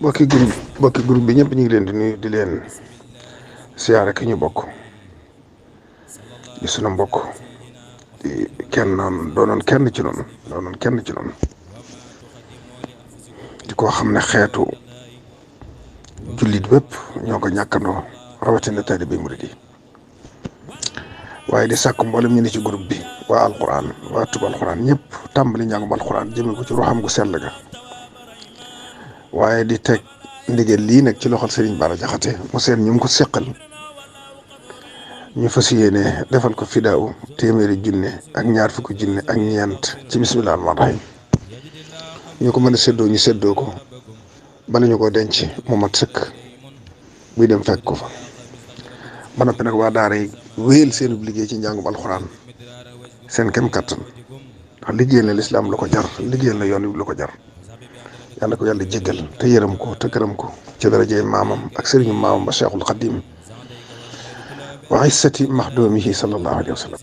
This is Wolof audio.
bokki groupe bi ñëpp ñu ngi leen di nuyu di leen siyaare ki ñu bokk di sunu mbokk di kenn doonoon kenn ci noonu di ko xam ne xeetu jullit bépp ñoo ko ñàkkandoo rawatina taalibe murid yi waaye di sàkk mboolem ñu ne ci groupe bi waa alquran waa tub alquran ñëpp tàmbali njàngum alquran jëme ko ci ruuxam gu sell ga waaye di teg ndigal lii nag ci loxol Serigne Bara Jaxate mu seen ñu ko seqal ñu fas yéene defal ko fidaaw téeméeri junne ak ñaar fukki junne ak ñeent ci bismillah rahmaan rahim ñu ko mën a séddoo ñu séddoo ko bala ñu ko denc mu mat sëkk buy dem fekk ko fa ba noppi nag waa daara yi wéyal seen liggéey ci njàngum alxuraan seen kem kattan ndax liggéeyal na lislaam la ko jar liggéeyal na yoon wi la ko jar yàlla ko yàlla jéggal te yërëm ko te gërëm ko ci darajey maamam ak sëriñu maamam ba Cheikhul Xadim wa izzati maxdoomihi sallallahu alayhi wa sallam